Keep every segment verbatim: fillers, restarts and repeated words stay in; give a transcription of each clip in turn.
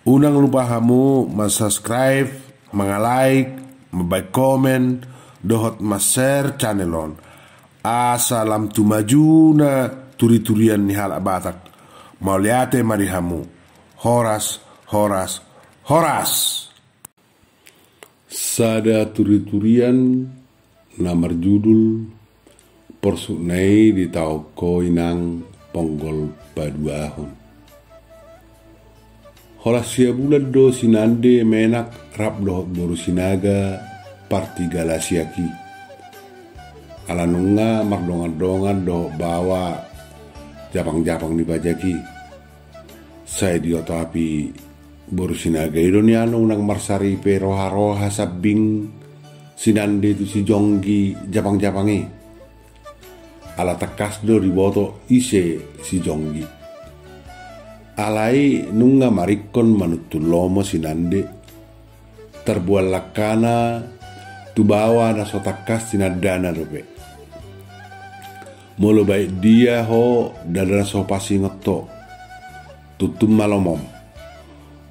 Unang lupa hamu ma-subscribe, manga-like, mambaen komen, dohot ma-share channel on. Asa lam tu majuna turi-turian ni halak Batak. Mauliate ma di hamu. Horas, horas, horas. Sada turi-turian na marjudul Porsuk na i ditaon ho inang ponggol paduahon. Holan sia bulan do si Nande menak rap dohot boru Sinaga partigala siak i. Ala nunga mardongan-dongan dohot baoa japang-japang ni pajak i. Sai dioto api boru Sinaga i do nian unang marsaripe roha-roha sambing si Nande tu si Jonggi japang-japang i. Ala tangkas do diboto ise si Jonggi. Alai nunga maringkon manuntun lomo si Nande. Tarbual langkana tu baoa na so tangkas tinandana dope. Molo baen dia ho ndada na so pasingot ho. Tuntun ma lomom.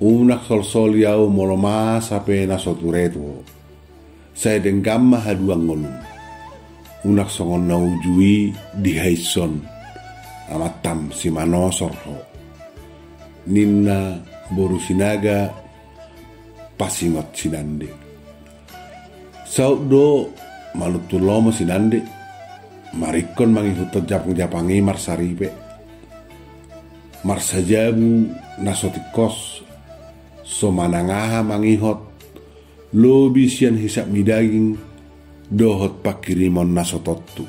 Unang solsoli ahu molo masa pe na so ture tu ho. Sai denggan ma haduan ngolum. Unang songon na uju i di haisson amantam si Manosor ho. Ninna boru Sinaga pasingot si Nande. Saut do manuntun lomo si Nande. Maringkon mangihuthon japang-japang i marsaripe. Marsajabu na so tingkos. So manang aha mangihot. Lobi sian hisap ni daging dohot pangkirimon na so tontu.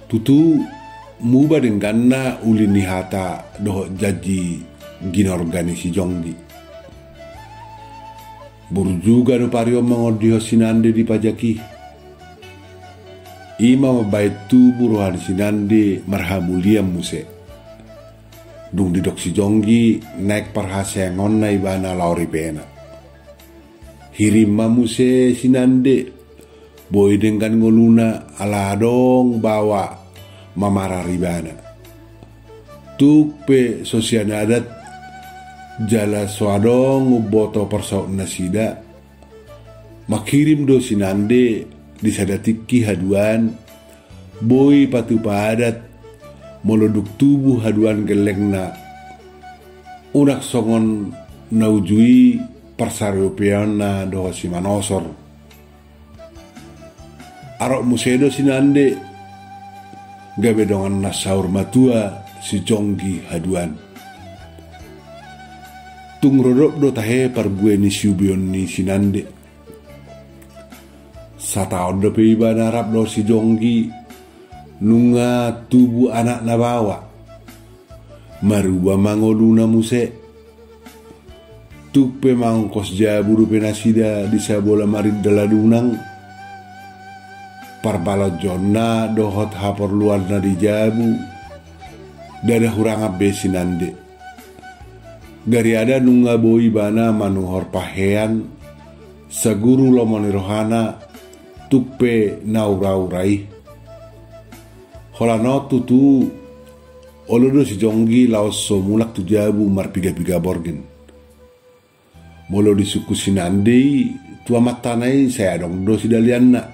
Tutu muba dengganna uli ni hata dohot janji ginorga ni si Jonggi. Burju ganup ari on mangondihon si Nande di pajak i. I ma mambaen tubu roha ni si Nande marhamulian muse. Dung didok si Jonggi naeng parhaseangonna ibana laho ripena. Hirim ma muse si Nande. Boi denggan ngoluna ala adong baoa mamarar ibana. Tung pe so sian adat jala so adong umboto parsaut nasida. Manghirim do si Nande di sada tingki haduan. Boi patupa adat molo dung tubu haduan gellengna. Unang songon na uju i parsaripeonna dohot si Manosor. Arop muse do si Nande gabe dongan na saur matua si Jonggi haduan. Tung rodop do tahe parbue ni siubeon ni si Nande. Sataon dope ibana rap dohot si Jonggi nunga tubu anak na baoa. Marua ma ngoluna muse. Tung pe mangongkos jabu dope nasida di sabola marindalan unang. Parbalonjonna dohot haporluanna di jabu ndada hurangan be si Nande. Gariada nunga boi ibana manuhor pahean saguru lomo ni rohana tung pe na ura-ura i. Holan on tutu olo do si Jonggi laos so mulak tu jabu marpiga-piga borngin. Molo disungkun si Nande i tu amantana i sai adong do sidalianna.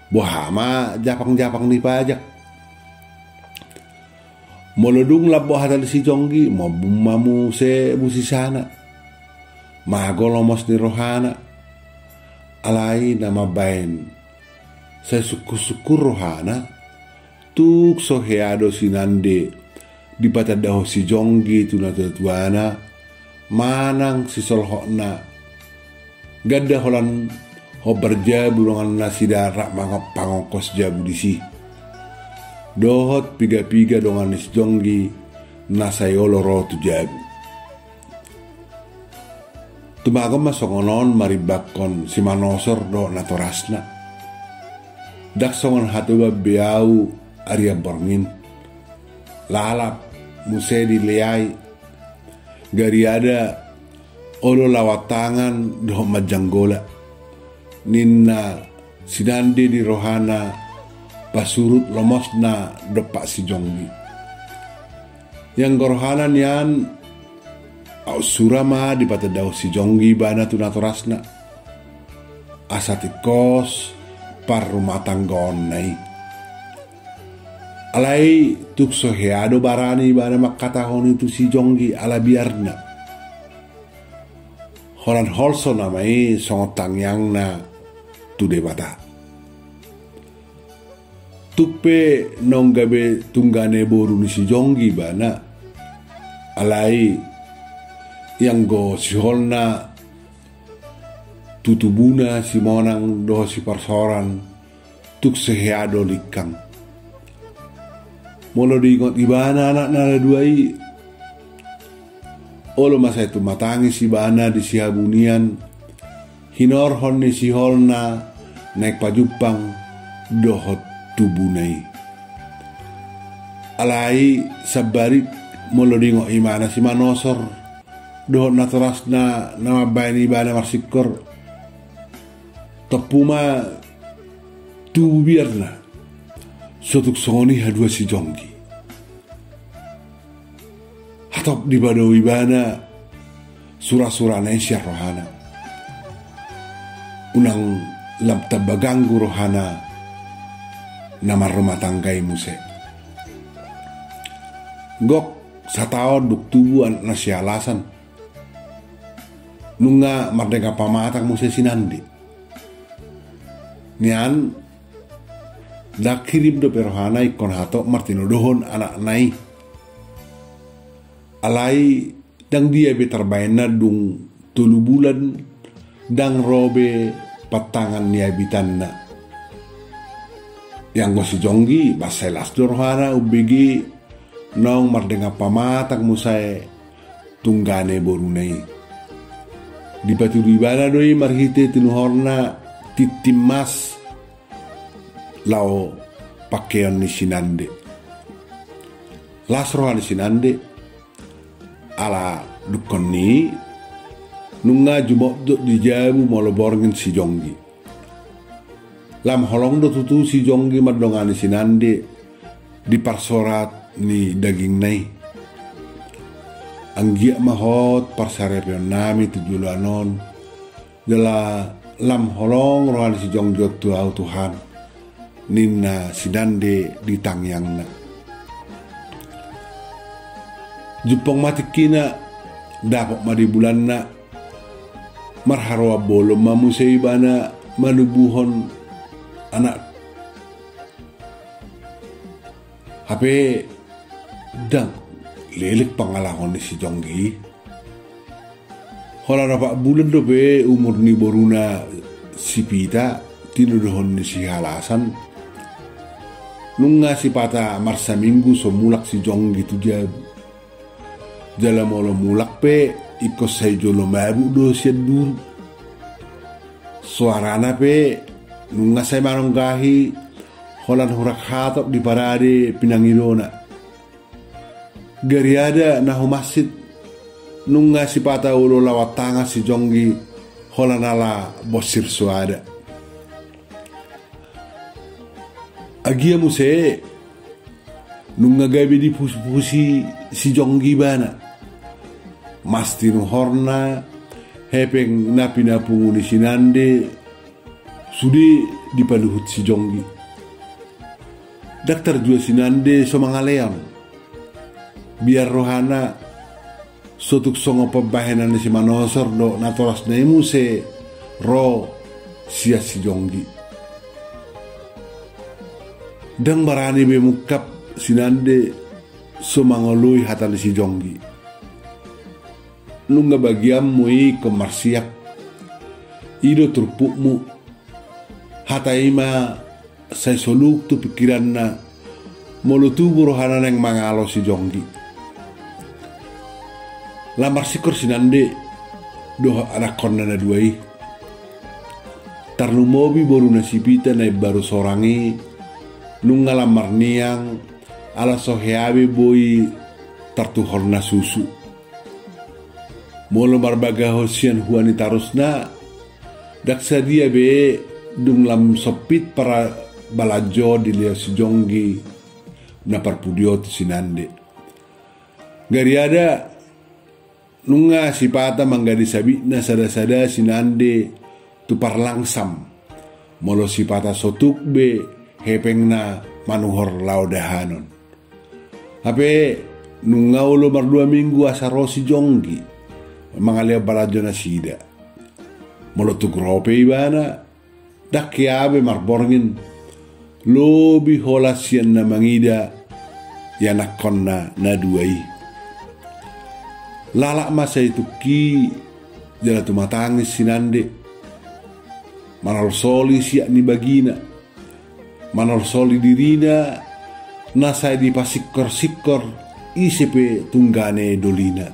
Boha ma japang-japang ni pajak. Molo dung lambok hata ni si Jonggi mambun ma muse musisana. Mago lomos ni rohana. Alai na mambaen sai sungkun-sungkun rohana. Tung so hea do si Nande dipatandahon si Jonggi tu natua-tuana manang sisolhotna. Ganda holan hombar jabu dongan nasida rap mangongkos jabu disi dohot piga-piga dongan ni si Jonggi na sai olo ro tu jabu. Tumagon ma songon on marimbangkon si Manosor dohot natorasna. Ndang songon hatoban be ahu arian borngin. Lalap muse dileai. Gariada olo lawan tangan dohot manjanggola. Ninna si Nande di rohana pasurut lomosna dompak si Jonggi. Ianggo rohana nian Aut sura ma dipatandahon si Jonggi ibana tu natorasna, asa tingkos parrumatanggaonna i. Alai tung so hea do barani ibana mangkatahon i tu si Jonggi ala biarna. Holan holso nama i songon tangiangna tu Debata. Tung pe naung gabe tunggane boru ni si Jonggi ibana, alai ianggo siholna tu tubuna si Monang dohot si Parsoran, tung so hea do lingkang. Molo diingot ibana anakna na dua i, olo ma sai tumatangis ibana di sihabunian hinorhon ni siholna naeng pajumpang dohot tubuna i. Alai sambalik molo diingot ibana si Manosor dohot natorasna na mambahen ibana marsingkor, tompu ma tubu biarna. So tung songon i haduan si Jonggi. Hatop dipadao ibana surasurana i sian rohana. Unang lam tamba ganggu rohana na marrumatangga i muse. Gok sataon dung tubu anakna si Alasan. Nunga mardengan pamatang muse si Nande. Nian ndang hirim dope rohana ingkon hatop martinodohon anakna i. Alai ndang dia be tarbahenna dung tolu bulan ndang ro be pantangan ni abitanna. Ianggo si Jonggi, mansai las do rohana umbege naung mardengan pamatang muse tunggane boruna i. Dipatudu ibana do i marhite tinuhorna tintin mas laho pangkeon ni si Nande. Las roha ni si Nande, ala dungkon ni i nunga jumotjot di jabu molo borngin si Jonggi. Lam holong do tutu si Jonggi mandongani si Nande di parsorat ni dagingna i. Anggiat ma hot parsaripeonnami tu joloan on, jala lam holong roha ni si Jonggi on tu ahu Tuhan, ninna si Nande di tangiangna. Jumpang ma tingkina, dapot ma di bulanna, marharoan bolon ma muse ibana manubuhon anak. Hape ndang leleng pangalaho ni si Jonggi. Holan opat bulan dope umur ni boruna si Pita, tinodohon ni si Alasan. Nunga sipata marsaminggu so mulak si Jonggi tu jabu. Jala molo mulak pe ingkon sai jolo mabuk do sian duru. Soarana pe nunga sai manonggahi holan hurang hatop diparade pinangidona. Gariada na humasit nunga sipata olo lawan tangan si Jonggi holan ala bonsir soada. Agia muse nunga gabe dipusipusi si Jonggi ibana. Mas tinuhorna, hepeng na pinapungu ni si Nande sude dipaluhut si Jonggi. Ndang tarjua si Nande so mangalean. Biar rohana so tung songon pambahenan ni si Manosor dohot natorasna i muse ro sian si Jonggi. Ndang barani be mungkap si Nande so mangoloi hata ni si Jonggi. Nunga bagianmu i ingkon marsiap. I do turpukmu. Hata i ma sai soluk tu pingkiranna molo tubu rohana naeng mangalo si Jonggi. Lam marsingkor si Nande dohot anakkonna na dua i. Tarlumobi boruna si Pita na imbaru sorang i nunga lam marniang ala so hea be boi tartuhorna susu. Molo marbagahon sian hua ni tarusna, ndang sadia be dung lam sompit parbalanjo dilehon si Jonggi na parpudi on tu si Nande. Gariada Nunga sipata manggadis abitna sada-sada si Nande tu parlangsam, molo sipata so tuk be hepengna manuhor laho dahanon. Hape nunga olo mardua minggu asa ro si Jonggi mangalehon balanjo nasida. Molo tung ro pe ibana, ndang hea be marborngin, lobi holan sian na mangida ianakkonna na dua i. Lalap ma sai tungki jala tumatangis si Nande, manolsoli siak ni bagina, manolsoli dirina na sai dipasingkor-singkor ise pe tunggane dolina.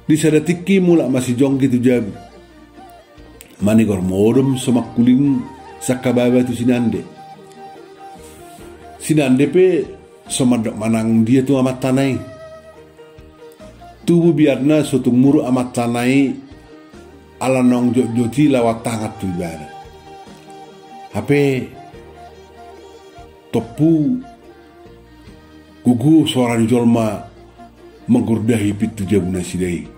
Di sada tingki mulak ma si Jonggi tu jabu. Manigor modom so mangkuling sangkababa tu si Nande. Si Nande pe so mandok manang dia tu amantana i. Tubu biarna so tung muruk amantana i ala naung jotjot i lawan tangan tu ibana. Hape tompu gogo soara ni jolma manggordahi pintu jabu nasida i.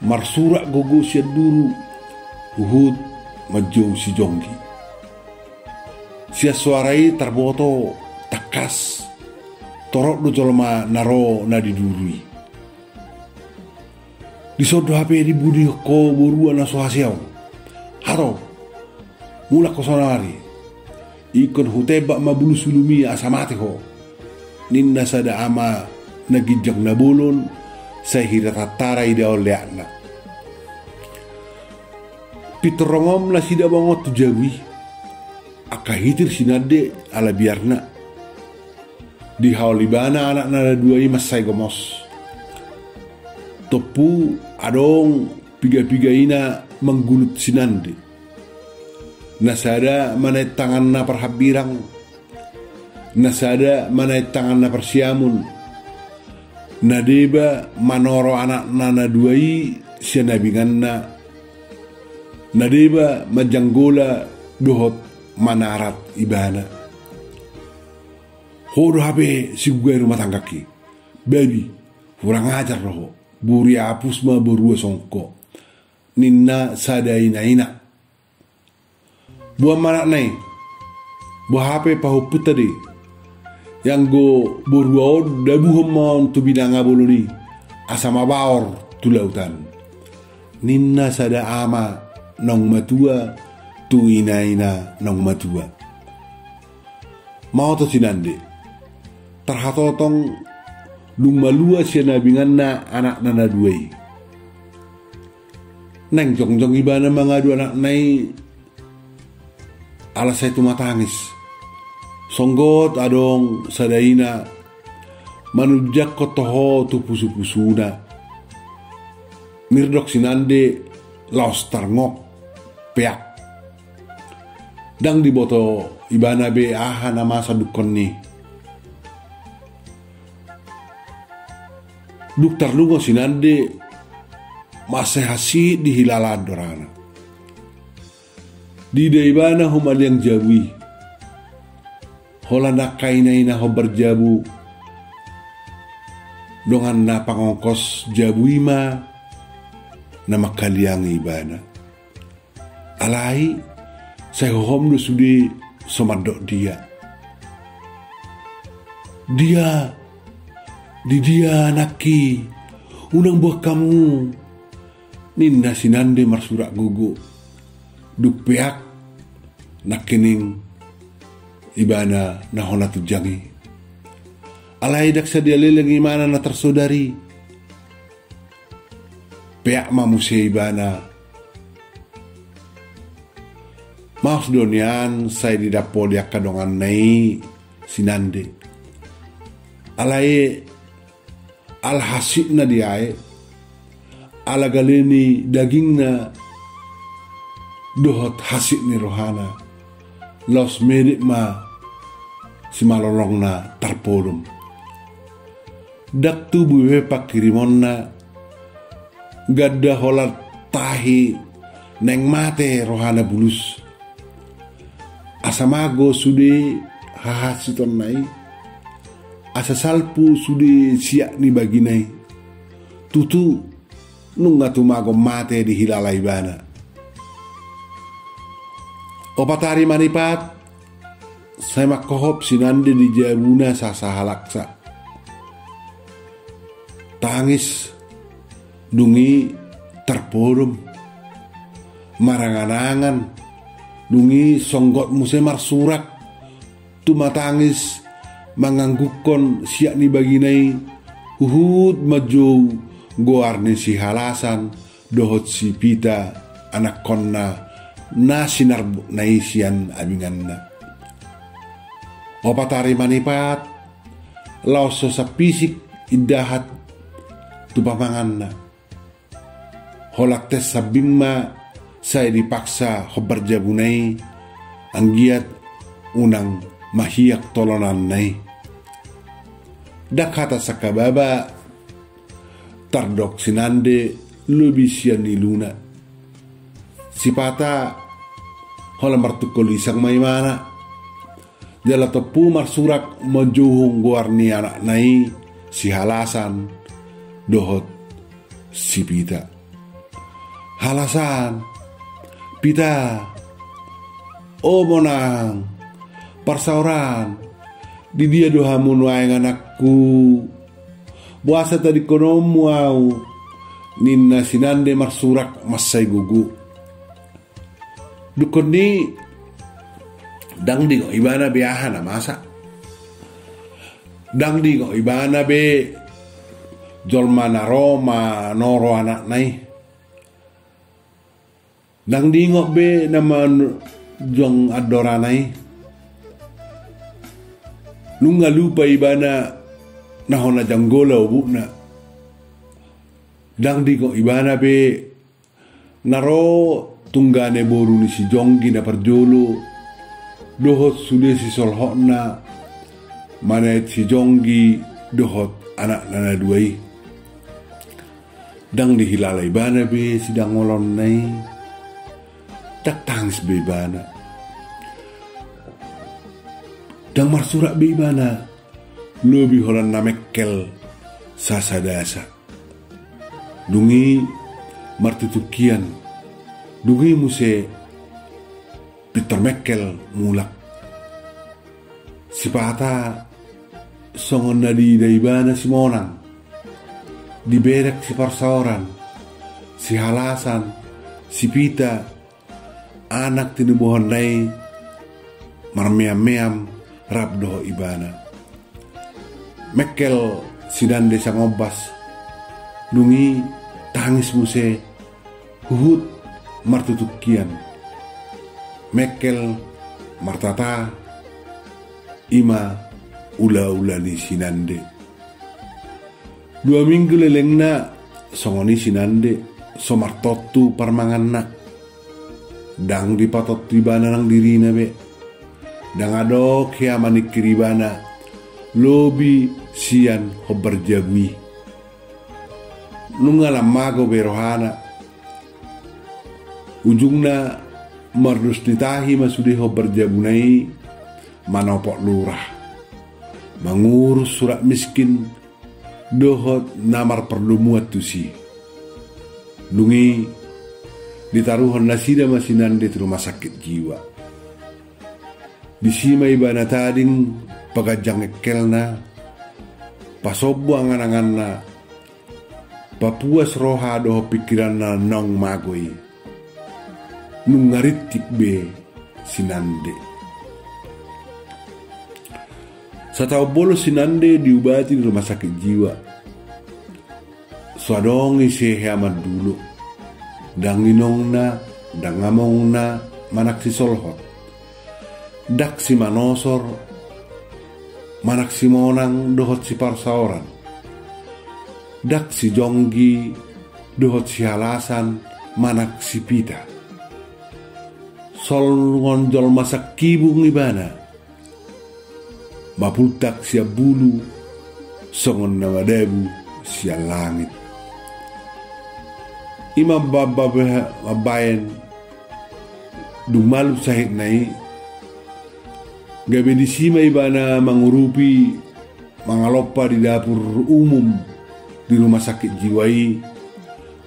Marsurak gogo sian duru huhut manjou si Jonggi. Sian soara i tarboto tangkas torop do jolma na ro na di duru i. Dison do hape dibunihon ho borua na so hasea on. Hato, mulak ho saonari. Ingkon hutembak ma bulus ulumi asa mate ho, ninna sada ama na ginjang na bolon, sai hira tantara idaon leakna. Pintor ronggom nasida bongot tu jabu i. Angka hitir si Nande ala biarna. Dihaol ibana anakna na dua i mansai gomos. Tompu adong piga-piga ina manggulut si Nande. Na sada manaek tanganna parhambirang, na sada manaek tanganna parsiamun, na deba manoro anakna na dua i sian abinganna, na deba manjanggola dohot manarat ibana. Ho do hape sigugai rumah tanggangki. Babi, hurang ajar do ho. Buri apus ma borua songon ho, ninna sada ina-ina. Boan ma anakna i. Boha hape pahompunta do i. Ianggo borua on dabuhon ma on tu binanga bolon i, asa mabaor tu lautan, ninna sada ama naung matua tu ina-ina naung matua. Maoto si Nande. Tarhatotong dung malua sian abinganna anakna na dua i. Naeng jongjong ibana mangadu anakna i ala sai tumatangis. Songgot adong sada ina manunjangkon toho tu pusu-pusuna. Mirdok si Nande laos tarngok, peak. Ndang diboto ibana be aha na masa dungkon ni. Dung tarlungo si Nande, mansai hansit dihilalaan dorana. Diida ibana humaliang jabu i. Holan angka ina-ina hombar jabu, dongan na pangongkos jabu i ma na manghaliangi ibana. Alai sai hohom do sude so mandok dia. Dia, di dia anakki, unang boan hamu, ninna si Nande marsurak gogo. Dung peak nangkining ibana na hona tunjang i. Alai ndang sadia leleng ibana na tarsodar i. Peak ma muse ibana. Maos do nian sai didampoli angka donganna i si Nande. Alai ala hansitna diae, ala gale ni dagingna dohot hansit ni rohana, laos medek ma simalolongna tarpodom. Ndang tubu be pangkirimonna, ganda holan tahi naeng mate rohana bulus. Asa mago sude hahansitonna i, asa salpu sude siak ni bagina i. Tutu, nunga tumagon mate dihilala ibana. Opat ari manipat, sai manghohop si Nande di jabuna sasahalaksa. Tangis, dung i tarpodom, marangan-angan, dung i songgot muse marsurak, tumatangis, manganggungkon siak ni bagina i, huhut manjou goar ni si Halasan dohot si Pita, anakkonna na sinarbutna i sian abinganna. Opat ari manipat, laos so sampisik indahan tu pamanganna. Holan tes sambing ma sai dipaksa hombar jabuna i, anggiat unang mahiang tolonanna i. Ndang hata sangkababa tardok si Nande lobi sian iluna. Sipata holan martungkol isang ma ibana. Jala tompu marsurak manjouhon goar ni anakna i si Halasan dohot si Pita. Halasan, Pita, o monang, parsaoran, di dia do hamu nuaeng anakku? Boasa tadingkononmu au? Ninna si Nande marsurak mansai gogo. Dungkon i ndang dingot ibana be aha na masa. Ndang dingot ibana be jolma na ro manoro anakna i. Ndang dingot be na manjong andorana i. Nunga lupa ibana na hona janggola obukna. Ndang dingot ibana be na ro tunggane boru ni si Jonggi na parjolo dohot sude sisolhotna, manaet si Jonggi dohot anakna na dua i. Ndang dihilala ibana be sidangolonna i. Ndang tangis be ibana. Ndang marsurak be ibana. Lobi holan na mengkel sasadasa. Dung i martutukian. Dung i muse pintor mengkel mulak. Sipata songon na diida ibana si monang, diberek si parsaoran, si Halasan, si Pita, anak tinubuhonna i marmeam-meam rap dohot ibana. Mengkel si Nande sangombas, dung i tangis muse huhut martutukian. Mengkel martata, ima ula-ula ni si Nande. Dua minggu lelengna songon i si Nande so martontu parmanganna. Ndang dipatontu ibana nang dirina be. Ndang adong hea maningkir ibana lobi sian hombar jabu i. Nunga lam mago be rohana. Ujungna mardos ni tahi ma sude hombar jabuna i manopot lurah, mangurus surat miskin dohot na marpardomuan tusi. Dung i ditaruhon nasida ma si Nande tu rumah sakit jiwa. Disi ma ibana tading paganjang engkelna, pasombu angan-anganna, papuas roha dohot pingkiranna naung mago i. Nunga rintik be si Nande. Sataon bolon si Nande diubati di rumah sakit jiwa. So adong ise hea mandulo. Ndang inongna, ndang amongna, manang sisolhot. Ndang si Manosor, manang si Monang dohot si Parsaoran. Ndang si Jonggi dohot si Halasan, manang si Pita. Songon jolma sangkibung ibana. Mapultak sian bulu, songon na madabu sian langit. Ima mambaen, dung malum sahitna i, gabe disi ma ibana mangurupi, mangalompa di dapur umum, di rumah sakit jiwa i,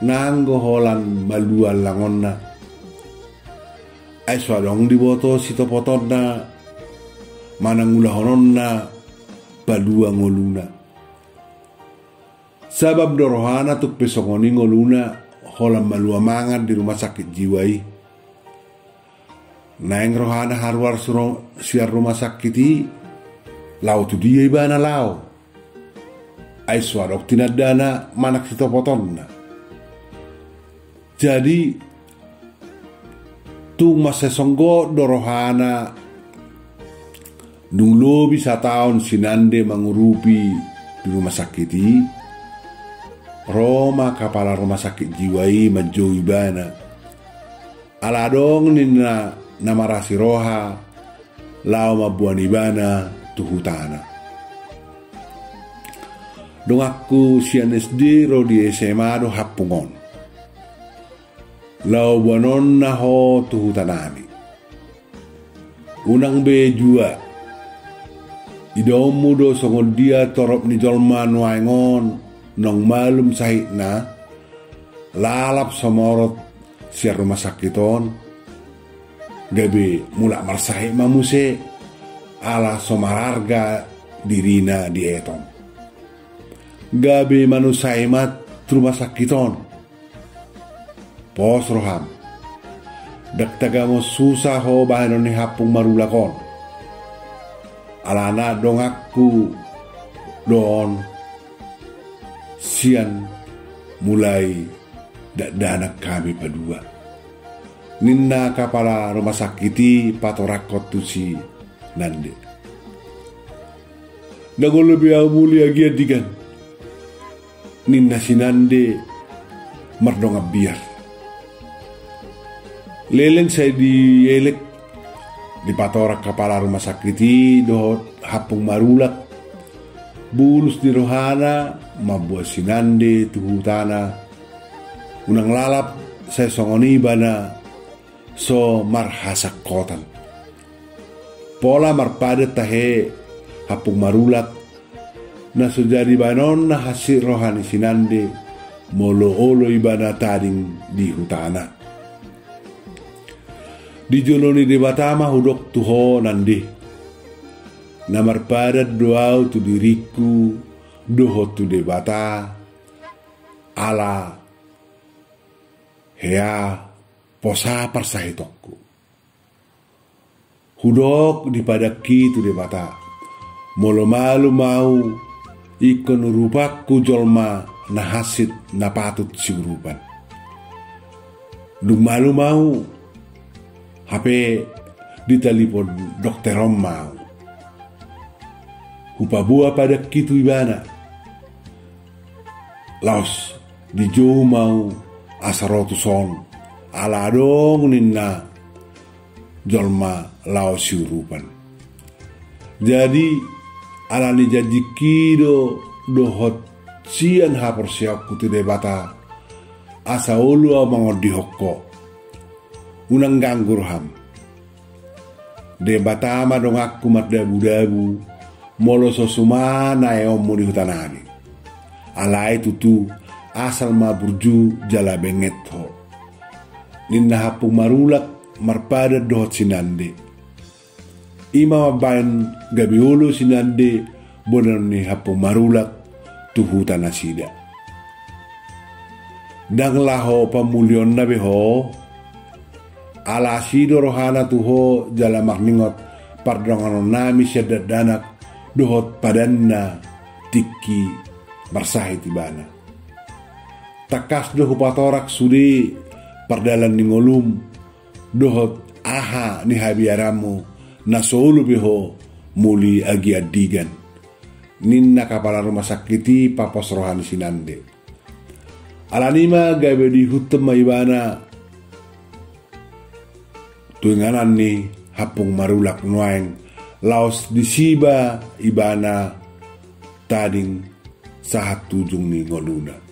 nanggo holan malua langonna. Ai so adong diboto sitopotonna manang ulahononna palua ngoluna. Sabap do rohana tung pe songon i ngoluna holan malua mangan di rumah sakit jiwa i. Naeng rohana haruar suro-, sian rumah sakit i, laho tu dia ibana laho. Ai so adong tinandana manang sitopotonna. Jadi, tung mansai songgot do rohana, dung lobi sataon si Nande mangurupi di rumah sakit i, ro ma kapala rumah sakit jiwa i manjou ibana. Ala adong ninna na marasi roha laho mamboan ibana tu hutana. Donganku sian S D ro di S M A do hampung on. Laho boanonna ho tu hutanami. Unang be jua. Idaonmu do songon dia torop ni jolma nuaeng on, naung malum sahitna, lalap somorot sian rumah sakit on, gabe mulak marsahit ma muse, ala so mararga dirina di etong. Gabe manusai ma rumah sakit on. Pos roham. Ndang tagamon susa ho bahenon ni hampung marulak on. Alana donganku do on sian mulai dakdanak hami padua. Ninna kapala rumah sakit i patorakkon tu si Nande. Ndang olo be ahu muli Agia Andigan. Ninna si Nande mardongan biar. Leleng sai dielek, dipatorak kapala rumah sakit i dohot hampung marulak. Bulus ni rohana mamboan si Nande tu hutana. Unang lalap sai songon i ibana so marhasangkotan. Pola marpadan tahe hampung marulak, na so jadi bahenonna hansit roha ni si Nande molo olo ibana tading di hutana. Di jolo ni Debata ma hudok tu ho Nande. Na marpadan do ahu tu diringku dohot tu Debata ala hea posa parsahitonku. Hudok di padangki tu Debata. Molo malum ahu, ingkon urupanku jolma na hansit na patut siurupan. Dung malum ahu, hape ditalipon dokter on ma ahu. Hupaboa padangki tu ibana. Laos dijou ma ahu asa ro tuson, ala adong ninna jolma laho siurupan. Jadi, ala ni janjingki do dohot sian haporseaonku tu Debata, asa olo ahu mangondihon ho. Unang ganggu roham. Debata ma donganku mardabudabu, molo so suman aeonmu di hutanami. Alai tutu, asal ma burju jala benget ho. Ninna hampung marulak marpadan dohot si Nande. I ma mambahen gabe olo si Nande boanon ni hampung marulak tu huta nasida. Ndang laho pamulionna be ho, ala asi do rohana tu ho jala marningot pardonganonnami sian dakdanak dohot padanna tingki marsahit ibana. Tangkas do hupatorak sude pardalan ni ngolum, dohot aha ni habiaranmu na so olo be ho muli Agia Andigan, ninna kapala rumah sakit i papos roha ni si Nande. Alani i ma gabe diihuthon ma ibana tu inganan ni hampung marulak nuaeng laos disiba ibana tading sahat tu ujung ni ngoluna.